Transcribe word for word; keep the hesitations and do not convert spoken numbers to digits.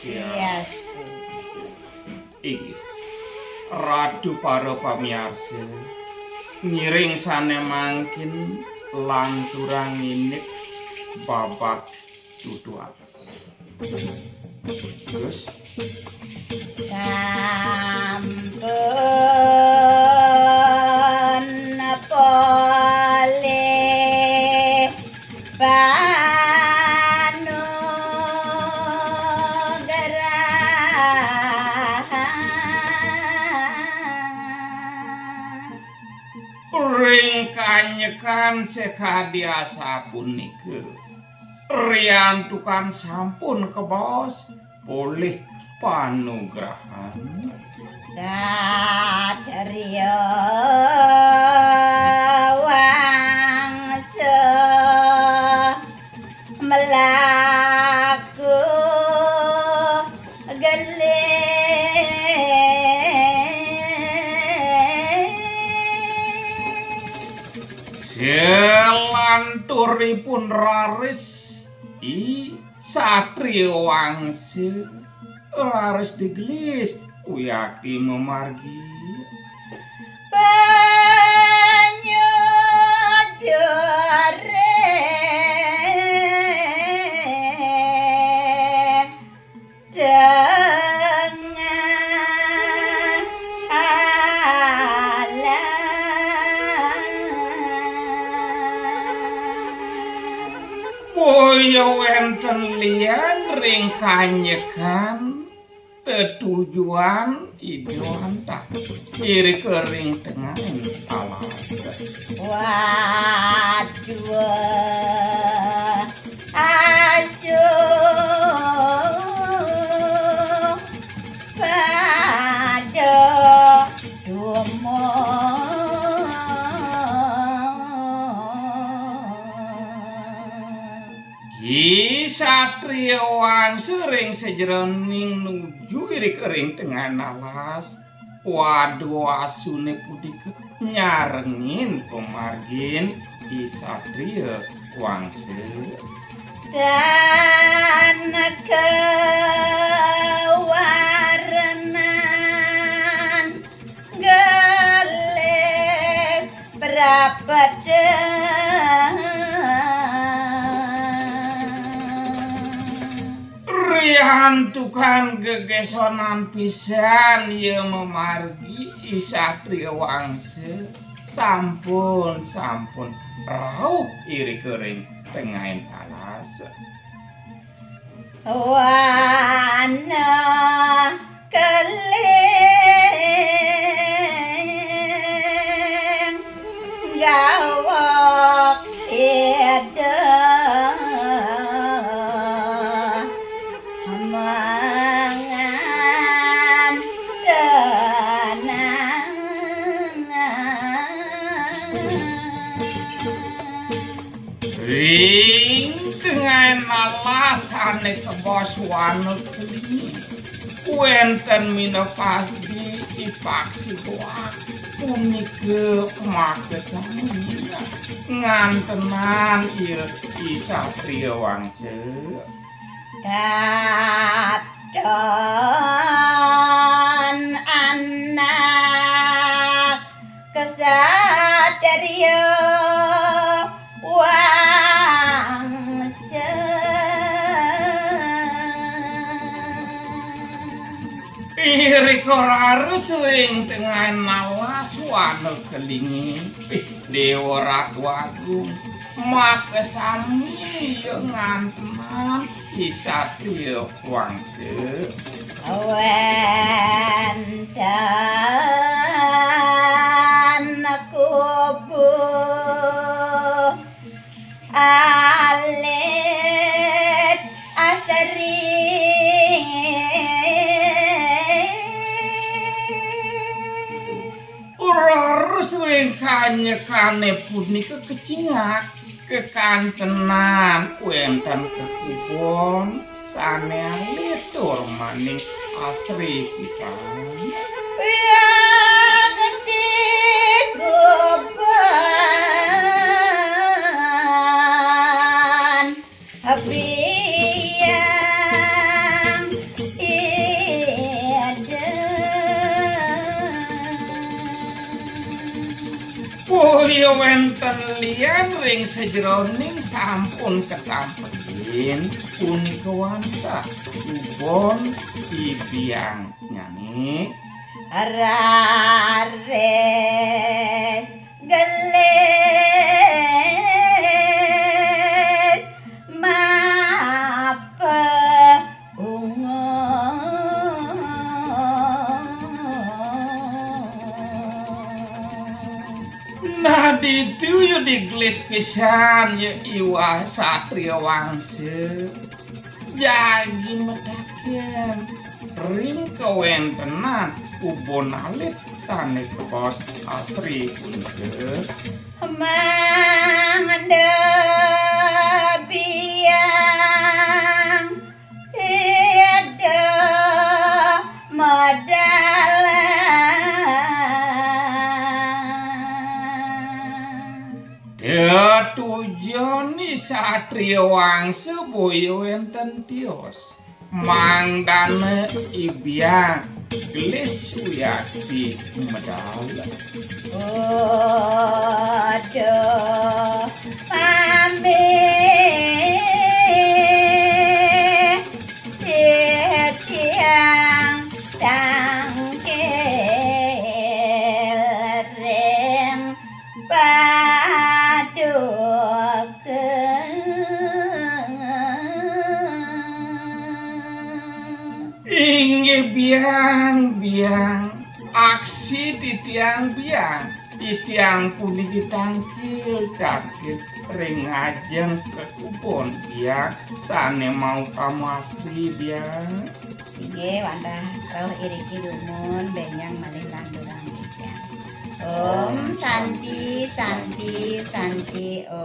Iya, Sepuh. Inggih. Ratu para pamiarsa, ngiring sané mangkin lanturang indik babak tutuaken. Terus? Sampun polih panugrahan. Ring kanyekan sakadi asapunika, riantukan sampun kabaos polih panugrahan. Satriya wangsa mlaku gelis. Salanturipun raris, i satriya wangsa raris digelis wiakti mamargi. Panyujure tengah alam. Boya wénten lian ring kanyekan tetujuan Ida wantah irika ring tengahing alas. Waduh, asuh pada dumun. Hi satriya wangsa ring sajeroning nuju irika ring tengahing alas. Waduh, asuné punika nyarengin pamargin i satriya wangsa. Dan kawarnan gelis prapta. Riantukan gegésonan pisan ya mamargi i satriya wangsa, sampun, sampun rauh irika ring tengahing alas. Wana keling gawok ida mangan tenang. Ring tengahing alas ané kabaos wana kelingi, wénten minakadi i paksi goak punika makasami ngantenang ya i satriya wangsa. Katon anak ksatria wangsa. Irika raris ring tengahing alas wana kelingi, ih, Déwa Ratu Agung, makasami ya ngantenang i satriya wangsa. Wénten kubu alit asri. Raris ring kanyekané punika kacingak kakantenan wénten kekubon sané alit tur maning asri pisan. Wiakti kuban biang Wénten lian ring sajeroning sampun katampekin punika wantah ubon I Biang nyane. Raris gelis mapa ungu. Nah, ditu ya digelis pisan ya Iwa Satria Wangsa. Jagi mataken ring kawéntenan ubon alit sané kabaos asri punika. Mangda Biang Ida medal. Tetujon ni Satria Wangsa boya wénten tios. Mangdane I Biang gelis wiakti medal. Aduh, mami, titiang tangkil ring paduka. Inggih Biang, Biang, aksi titiang Biang, titiang puniki tangkil, tangkil ring ajeng kakubon Biang, sané mautama asri Biang. Inggih wantah rauh iriki dumun, bénjang malih lanturang titiang. Om Santi, Santi, Santi, Om.